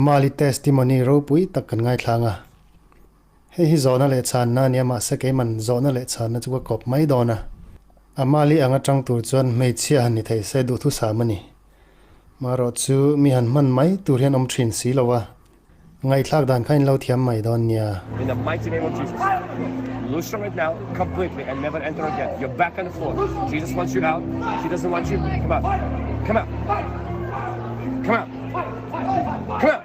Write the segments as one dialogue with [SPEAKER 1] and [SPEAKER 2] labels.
[SPEAKER 1] Mali testimony ropui tak kan ngaithlang a. Hei hi zawhna leh chhanna a nia mahse keiman zawhna leh chhanna chu ka kawp mai dawn a. A Mali ang atang tur chuan hmeichhia han ni thei se duhthusam a ni. Marawh chu mi han hman mai tur hian awm thin si lo a. Ngaihthlak dan kha in lo thiam mai dawn nia.
[SPEAKER 2] In the mighty name of Jesus, loose from it now completely and never enter again. You're back on the floor. Jesus wants you out. He doesn't want you. Come out. Come out. Come out. Come out.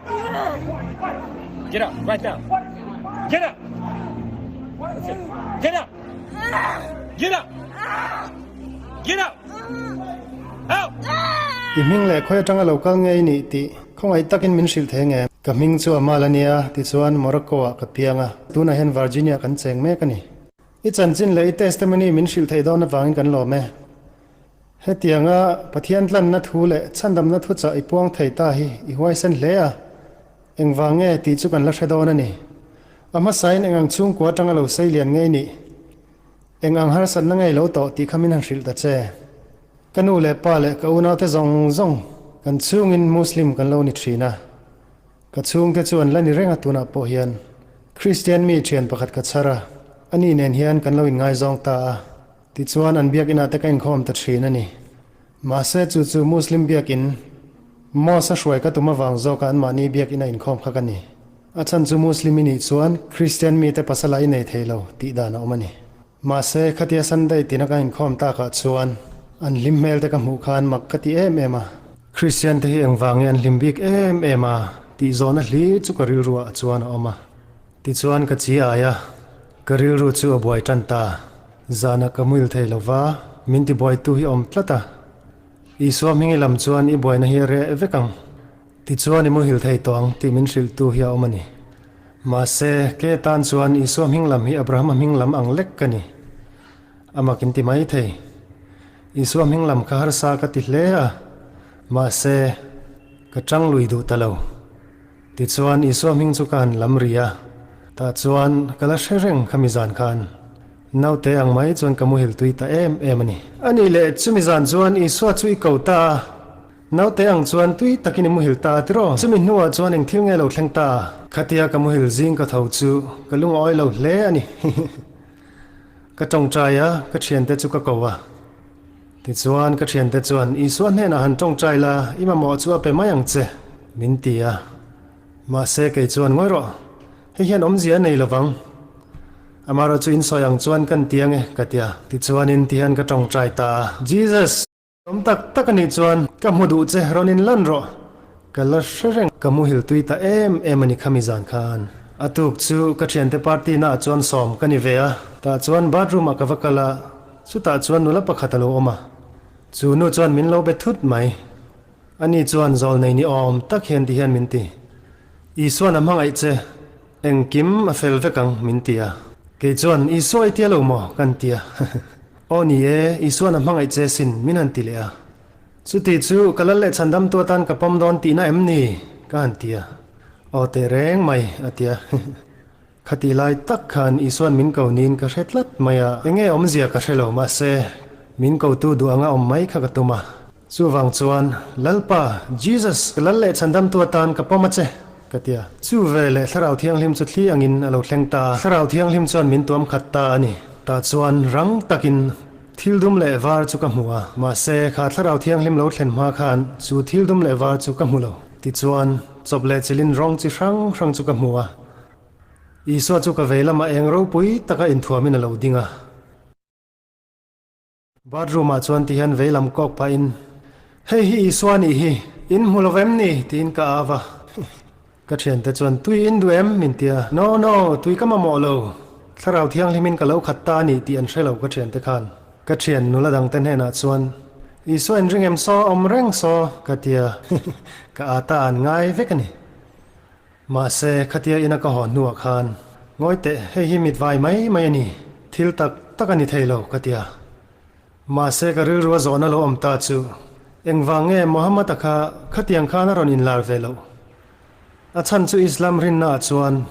[SPEAKER 2] Get out right now. Get out. That's it. Get out. Get out. Get out. Out.
[SPEAKER 1] I hming leh khawi atanga lo kal ngei nih tih khawngaih takin min hrilh thei nge? Ka hming chu Amal a nia, tichuan Morocco-ah ka piang a, tunah hian Virginia kan cheng mek a ni. I chanchin leh i testimony min hrilh theih dawn avangin kan lawm e. Hetianga Pathian tlanna thu leh chhandamna thuchah i puang thei ta hi i huaisen hle a, engvang nge tih chu kan la hre dawn a ni. A hmasain eng ang chhungkua atanga lo sei lian ngei nih, eng ang harsatna ngei lo tawh tih kha min han hrilh ta che. Ka nu leh pa leh ka unaute zawng zawng kan chhungin Muslim kan lo ni thin a, ka chhungte chu an la ni reng a tunah pawh hian Kristian mi thian pakhat ka chhar a, ani nen hian kan lo inngaizawng ta a. Tichuan an biakinah te ka inkhawm ta thin a ni. Mahse chu chu Muslim biakin Mosque a hruai ka tum avang zawka anmahni biakin a inkhawm kha ka ni. A chhan chu Muslim i nih chuan Christian mite pasala i nei thei lo tih dan a awm a ni. Mahse khatia Sunday tina ka inkhawm takah chuan an hlim hmel te ka hmuh khan mak ka ti em em a. Christian te hi engvangin an hlim bik em em a tih zawhna hlir chu ka rilruah chuan a awm a. Tichuan ka chi ai a, ka rilru chu a buai tan ta. Zanah ka muil thei lo va, min tibuaitu hi awm tlat a. Isua hming i lam chuan i buaina hi a reh vek ang. Tichuan i muhil thei tawh ang tih min hrilhtu hi a awm a ni. Mahse, ke tan chuan Isua hming lam hi Abrahama hming lam ang lek ka ni. A mak in ti mai thei. Isua hming lam kha harsa ka ti hle a, mahse, ka tang lui duh ta lo. Tichuan, Isua hming chu ka han lam ri a, tah chuan ka la hre reng kha mi zan khan. Naute ang mai chuan ka muhil tui ta em em a ni. A nih leh, chumi zan chuan Isua chu i ko ta a, naute ang chuan tui takin i muhil ta a tiraw? Chumi hnuah chuan eng thil nge lo thleng ta a? Khatia ka muhil zing ka tho chu ka lungawi lo hle a ni. Ka tawngtai a, ka thiante chu ka ko a. Tichuan, ka thiante chuan, Isua hnenah han tawngtai la, i mamawh chu a pe mai ang che, min ti a. Mahse, kei chuan, Ngawi rawh, hei hian awmzia a nei lo vang. Amaherawh chu insawi ang chuan kan ti ang e, ka ti a. Tichuanin tihian ka tawngtai ta a, Jesus! Awm tak tak a nih chuan ka hmu duh che rawn in lan rawh. Ka la hre reng. Ka muhil tui ta em em a ni khami zan khan. A tuk chu ka thiante party na ah chuan sawm ka ni ve a. Tah chuan bathroom ah ka va kal a, chutah chuan nula pakhat a lo awm a. Chu nu chuan min lo be thut mai. Ani chuan zawl nei ni awm tak hian ti hian min ti. Isuan a hmangaih che. Engkim a fel vek ang min ti a. Kei chuan Isua i tia lo maw? Kan ti a. Aw ni e, Isuan a hmangaih che sin min han ti leh a. Chuti chu ka lal leh chhandamtu atan ka pawm dawn tihna em ni? Ka han ti a. Aw teh reng mai a ti a. Khatih lai tak khan Isuan min ko niin ka hre tlat mai a. Enge awmzia ka hre lo mahse min kotu duh anga awm mai kha ka tum a. Chuvang chuan, Lalpa, Jesus, ka lal leh chhandamtu atan ka pawm a che, ka ti a. Chu ve leh Thlarau Thianghlim chu thli angin a lo thleng ta a. Thlarau Thianghlim chuan min tuam khat ta a ni. Tah chuan rang takin thil dum leh var chu ka hmu a. Mahse, kha Thlarau Thianghlim lo thlen hma khan chu thil dum leh var chu ka hmu lo. Tichuan, chawp leh chilin rawng chi hrang hrang chu ka hmu a. Isua chu ka vei lamah eng ropui taka inthuamin a lo ding a. Bathroom ah chuan ti hian veilam kawk pahin, Hei hi Isua nih hi, in hmu lo vem ni? tiin ka au a. Ka thiante chuan, Tui in duh em? min ti a. No, no, tui ka mamawh lo. Thlarau thianghlimin ka lo khat ta a ni tih an hre lo ka thiante khan. Ka thian nula dangte hnenah chuan, Isua in ring em saw, awm reng saw, ka ti a. Ka ata an ngai vek a ni. Mahse, khatia ina ka haw hnuah khan, Ngawi teh, hei hi mitvai mai mai a ni, thil tak tak a ni thei lo, ka ti a. Mahse, ka rilru a zawhna lo awm ta chu, Engvang nge Muhammad-a kha khatiang khan a rawn inlar ve loh? A chhan chu Islam rinnaah chuan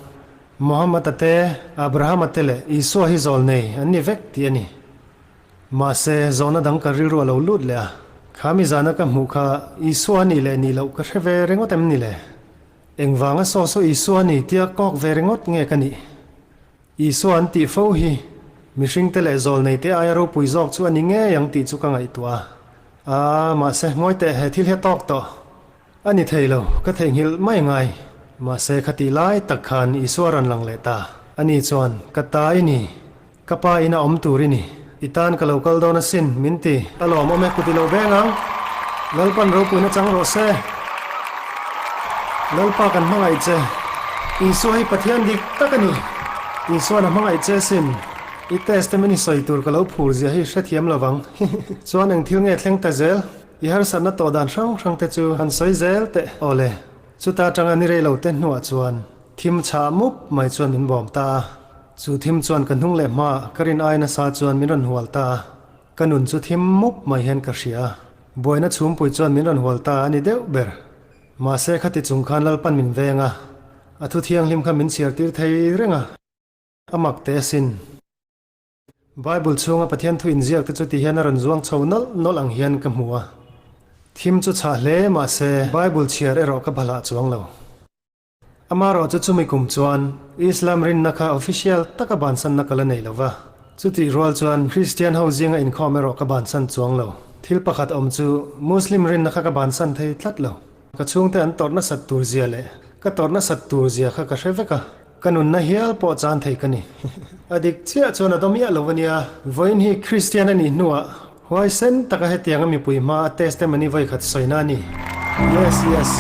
[SPEAKER 1] Muhammad-a te, Abraham-a te leh Isua hi zawl nei an ni vek tih a ni. Mahse, zawhna dang ka rilru a lo lut leh a, kha mi zana ka hmuh kha Isua a nih leh nih loh ka hre ve ringawt em ni le? Engvanga saw saw Isua a ni tia kawk ve ringawt nge ka nih? Isua an tih fo hi mihringte leh zawlneite aia ropui zawk chu a ni ngei ang tih chu ka ngaihtuah a. Aa, mahse, ngawi teh he thil hi a tawk tawh. A ni thei lo, ka theihnghilh mai ngai. Mahse, khatih lai tak khan Isua rawn lang leh ta. Ani chuan, Ka ta i ni. Ka pa ina awm tur i ni. I tan ka lo kal dawn asin, min ti. A lawmawm e, kut i lo beng ang. Lalpan ropuina chang rawh se. Lalpa kan hmangaih che. Isua hi Pathian dik tak a ni. Isuan a hmangaih che asin. I testimony sawi tur ka lo phur zia hi hrethiam lo vang. Chuan eng thil nge thleng ta zel? I harsatna tawh dan hrang hrang te chu han sawi zel teh. Aw le, chuta atanga ni rei lo te hnuah chuan thim chhah mup mai chuan min bawm ta a. Chu thim chuan ka hnung leh hmaah ka rin ai nasa chuan min rawn hual ta a. Ka nun chu thim mup mai hian ka hria a. Buaina chhumpui chuan min rawn hual ta a ni deuh ber. Mahse khati chung khan Lalpan min veng a, a thu thianghlim kha min chhiar tir thei reng a, a mak teh asin. Bible chhunga Pathian thu inziak te chu ti hian a rawn zuang chho nawlh nawlh ang hian ka hmu a. Thim chu chhah hle mahse Bible chhiar erawh ka bhalah chuang lo. Amaherawh chu chumi kum chuan Islam rinna kha official taka bansanna ka la nei lo va. Chutih rual chuan Christian ho zinga inkhawm erawh ka bansan chuang lo. Thil pakhat awm chu Muslim rinna kha ka bansan thei tlat lo. Ka chhungte an tawrh nasat tur zia leh ka tawrh nasat tur zia kha ka hre vek a. Ka nunna hial pawh chan thei ka ni. A dik chiah chuan a daw miah lo a nia. Vawiin hi Kristian a nih hnuah huaisen taka hetianga mipui hma a testimony vawikhat sawina a ni. Yes, yes.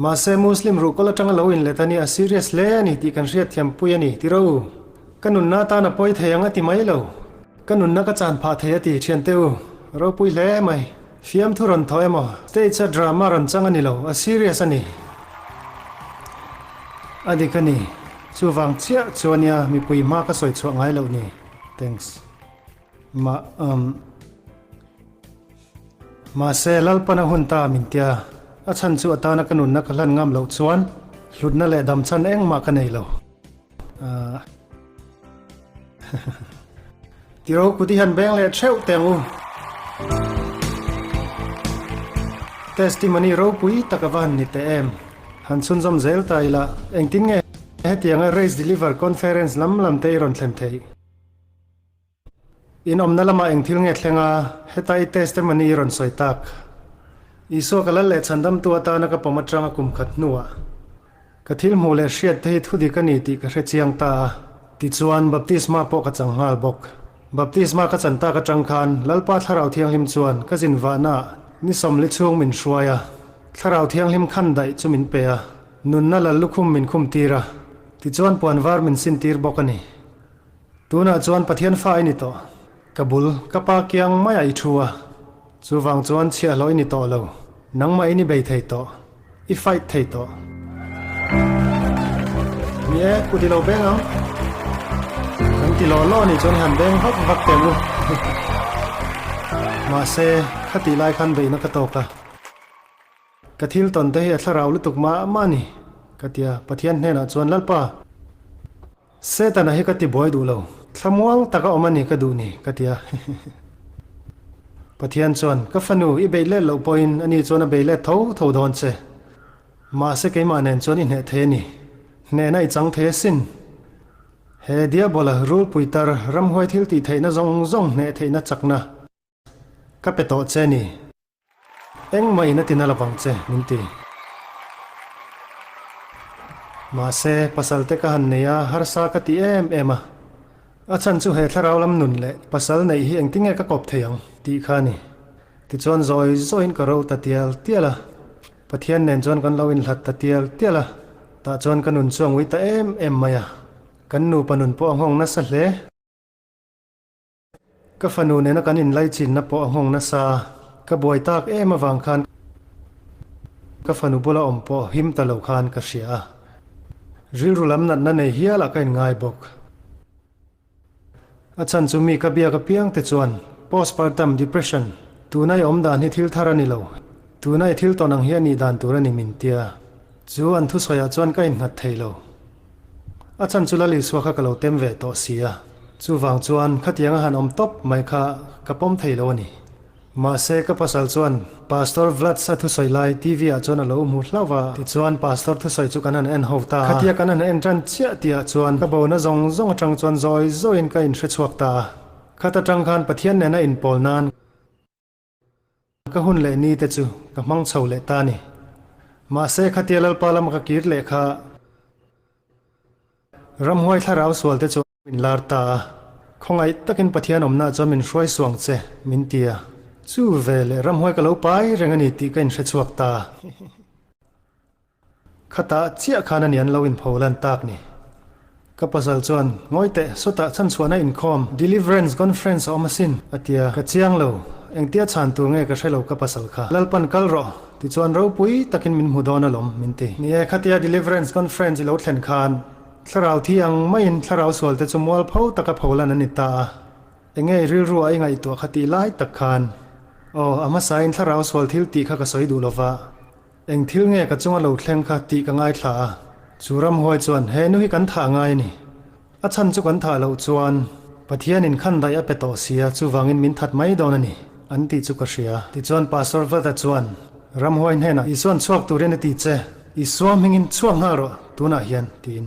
[SPEAKER 1] Mahse, Muslim ruhkawl atanga lo inlet a nia, a serious hle a ni tih kan hriatthiam pui a ni, ti ro u. Ka nunna atan a pawi thei ang a ti mai lo. Ka nunna ka chan phah thei a ti, thiante u. Ropui hle mai. Fiamthu rawn thaw emaw, stage a drama rawn chang a ni lo, a serious a ni. A dik a ni. Chuvang chiah chu a nia mipui hma ka sawi chhuah ngai loh ni. Thanks. Mah, umm. Mahse, Lalpan a hun ta min tia, a chhan chu atana ka nunna ka hlan ngam loh chuan hlutna leh dam chhan engmah ka nei lo. Ahh. Tiro kut i han beng leh theuh teh ang u. Testimony ropui tak a va han ni teh em? Han chhunzawm zel ta ila, engtin nge hetianga Race Deliver Conference lam lam te i rawn thlen theih? In awmna lamah eng thil nge thleng a, heta i testimony i rawn sawi tak. Isua ka lal leh chhandamtu atana ka pawm atanga kum khat hnuah ka thil hmuh leh hriat te hi thu dik a ni tih ka hre chiang ta a. Tichuan, baptisma pawh ka chang nghal bawk. Baptisma ka chan tak atang khan Lalpa Thlarau Thianghlim chuan ka zin vahnaah ni sawmli chhung min hruai a, Thlarau Thianghlim khan daih chu min pe a, nunna lal lukhum min khum tir a, tichuan puan var min sin tir bawk a ni. Tunah chuan Pathian fa i ni tawh. Ka bul, ka pa kiang maiah i thu a. Chuvang chuan chhiahhlawh i ni tawh lo. Nangmah in i bei thei tawh. I fight thei tawh. Ni e, kut i lo beng ang. Kan ti law law nih chuan i han beng vak vak teh ang u. Mahse, khatih lai khan beihna ka tawk a. Ka thil tawn te hi a thlarau lutuk mah mah a ni, ka ti a. Pathian hnenah chuan, Lalpa, Setana hi ka ti buai duh lo, thlamuang taka awm a ni ka duh ni, ka ti a. Pathian chuan, Ka fanu, i beih let loh pawhin ani chuan a beih let tho tho dawn che. Mahse keimah nen chuan i hneh thei a ni. Hnehna i chang thei asin. He Diabola rulpui tar ramhuai thil tih theihna zawng zawng hneh theihna chakna ka pe tawh che a ni. Engmah in a ti na lovang che, min ti. Mahse, pasal te ka han nei a, harsa ka ti em em a. A chhan chu he thlarau lam nun leh pasal neih hi engtinge ka kawp thei ang tih kha a ni. Tichuan zawi zawiin ka ro ta tial tial a. Pathian nen chuan kan lo inhlat ta tial tial a. Tah chuan ka nun chu a ngui ta em em mai a. Kan nupa nun pawh a nghawng nasa hle. Ka fanu nena kan inlaichinna pawh a nghawng nasa a, ka buai tak em avang khan ka fanu bula awm pawh him ta lo khan ka hria a, rilru lam natna nei hialah ka inngai bawk. A chhan chu mi ka biak apiang te chuan postpartum depression tuna i awm dan hi thil thar a ni lo, tuna i thil tawn ang hi a nih dan tur a ni min tia. Chu an thusawiah chuan ka innghat thei lo. A chhan chu Lal Isua kha ka lo tem ve tawh si a, chuvang chuan khatiang a han awm tawp mai kha ka pawm thei lo a ni. Mahse ka pasal chuan Pastor Vlads a thusawi lai TV ah chuan a lo hmu hlauh va, tichuan Pastor thusawi chu kan han en ho ta a. Khatia kan han en tan chiah tihah chuan ka bona zawng zawng atang chuan zawi zawiin ka inhrechhuak ta a. Khat atang khan Pathian nena inpawl nan. Ka hun leh ni te chu ka hmang chho leh ta ni. Mahse khatia Lalpa lama ka kir leh kha ramhuai thlarau sual te chu min lar ta a, khawngaih takin Pathian awmna chuan min hruai suang che min ti a, chu ve leh ramhuai ka lo pai reng a ni tih ka inhre chhuak ta. Khatah chiah khan a ni an lo inpho lan tak ni. Ka pasal chuan, Ngawi teh, sawtah chhanchhuahna inkhawm, Deliverance Conference a awm asin, a ti a. Ka chiang lo, engtia chhan tur nge ka hre lo ka pasal kha. Lalpan kal rawh, tichuan ropui takin min hmu dawn alawm, min ti. Ni e, khatia Deliverance Conference i lo thlen khan, thlarau thi ang maiin thlarau sualte chu mualpho taka pholan an ni ta a. Enge i rilru a i ngaihtuah kha tih lai tak khan, Aw, a hmasain thlarau sual thil tih kha ka sawi duh lova. Eng thil nge ka chunga lo thleng kha tih ka ngaithla a, chu ramhuai chuan he nu hi kan thah ngai a ni. A chhan chu kan thah loh chuan Pathianin khan daih a pe tawh sia, chuvangin min that mai dawn a ni, an tih chu ka hria. Tichuan Pastor Vata chuan ramhuai hnenah Isua'n chhuak turin a ti che, Isua hmingin chhuak nghal rawh tunah hian, tiin.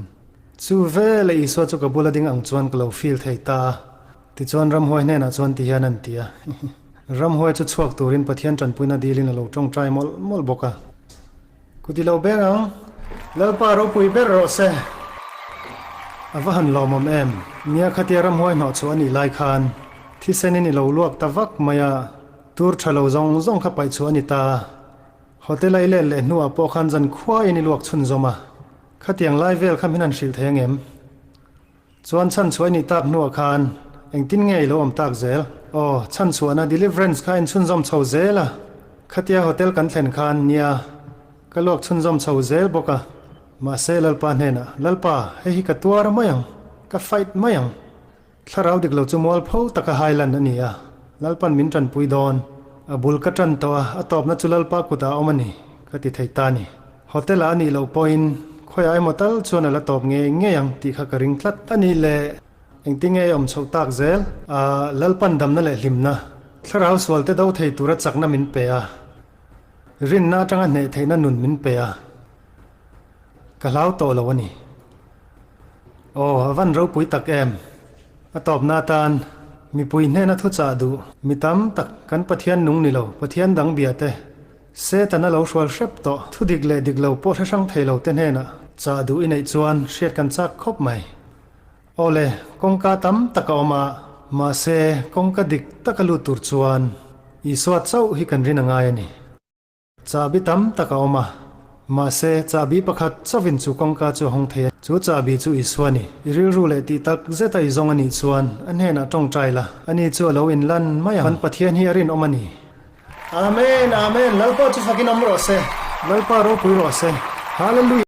[SPEAKER 1] Chu veleh Isua chu ka bula ding ang chuan ka lo feel thei ta a. Tichuan ramhuai hnenah chuan ti hian an ti a, Ramhuai chu chhuak turin Pathian tanpuina dilin a lo tawngtai mawlh mawlh bawk a. Kuti lo beng ang, Lalpa ropui ber rawh se. A va han lawmawm em? Nia khatia ramhuai hnawh chhuah a nih lai khan thisenin i lo luak ta vak mai a, tur tha lo zawng zawng kha paih chhuah a ni ta a. Hotel a i let leh hnuah pawh khan zan khuaiin i luak chhunzawm a, khatiang lai vel kha min han hrilh thei angem? Chuan chhanchhuah i nih tak hnuah khan engtin nge i lo awm tak zel? Aw, chhanchhuahna deliverance kha inchhunzawm chho zel a, khatia hotel kan thlen khan nia ka luak chhunzawm chho zel bawk a, mahse Lalpa hnenah, Lalpa, hei hi ka tuar mai ang, ka fight mai ang. Thlarau dik lo chu mualpho taka hailan a ni a, Lalpan min tanpui dawn. A bul ka tan tawh a, a tawpna chu Lalpa kutah a awm a ni, ka ti thei ta a ni. Hotel ah a nih loh pawhin khawiah emaw tal chuan a la tawp ngei ngei ang tih kha ka ring tlat. A nih leh engtin nge awm chhoh tak zel? A Lalpan damna leh hlimna, thlarau sual te do thei tura chakna min pe a, rinna atanga hneh theihna nun min pe a, ka hlau tawh lo a ni. Aw, a van ropui tak em! A tawpna atan mipui hnena thuchah duh mi tam tak kan Pathian nung ni lo, Pathian dang bia te, Setana lo hrual hrep tawh, thu dik leh dik lo pawh hre hrang thei lo te hnenah chah duh i neih chuan hriat kan chak khawp mai. Awle, kawngka tam tak a awm a, mahse kawngka dik taka lut tur chuan Isua chauh hi kan rin a ngai a ni. Chahbi tam tak a awm a, mahse chahbi pakhat chauhin chu kawngka chu a hawng thei a, chu chahbi chu Isua a ni. I rilru leh tih tak zeta i zawng a nih chuan a hnenah tawngtai la, ani chu a lo inlan mai ang. Kan Pathian hi a rinawm a ni. Amen Amen Lalpa chu fakin awm rawh se. Lalpa ropui rawh se. Hallelujah.